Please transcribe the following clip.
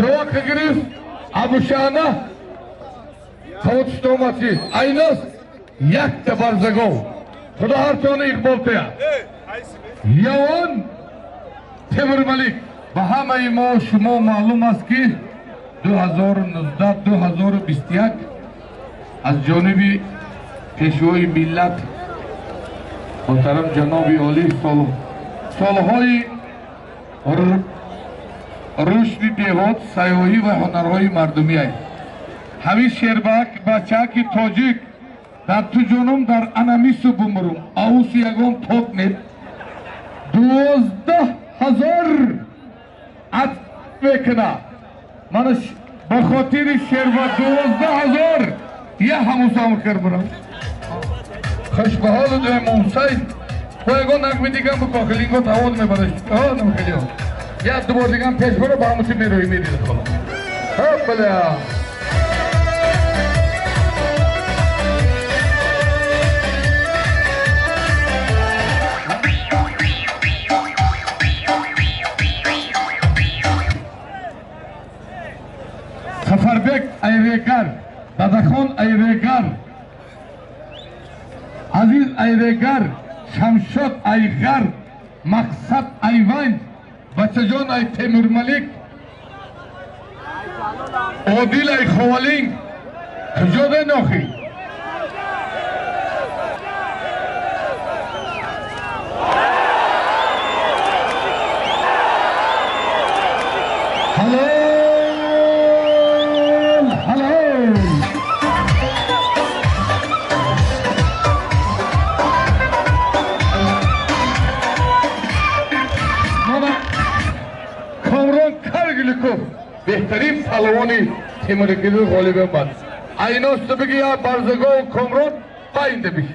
Чувак гирифт Абушана Саводштомати Айнос якта барзагов. Худо ҳартона иқбол тия. Явон Темурмалик. Ба ҳамаи мо шумо маълум аст, ки 2019-2021 аз ҷониби пешвои миллат муҳтарам ҷаноби олӣ солҳои рушди деҳот, сайёҳӣ ва ҳунарҳои мардумӣ аст. Ҳамин шербак бачаки тоҷик дар ту ҷонум дар анамису бумурум ауси ягон тот нет 12 000 ат мекуна. Мана ба хотири шерба 12 000 я ҳамусам кирбурам. Хушбаҳолу Мусай бо ягон нағми дигам бикохилинго тавон мебараш. Намхелио. Я дубор дигам пеш баро ба ҳамуси мерои медида хола. Ҳоппала. Сафарбек Айрегар, Дадахон Айрегар, Азиз Айрегар, Шамшод Айғар, Мақсад Айван, Бачаҷон Ай Темурмалик, Одил Ай Ховалинг. Куҷо нохи? Ҳалол, ҳалол. Мана Комрон Каргиликов беҳтарин палвони Темурикиди ғолиб омад. Айносту биги я Барзагов Комрон байнда биши.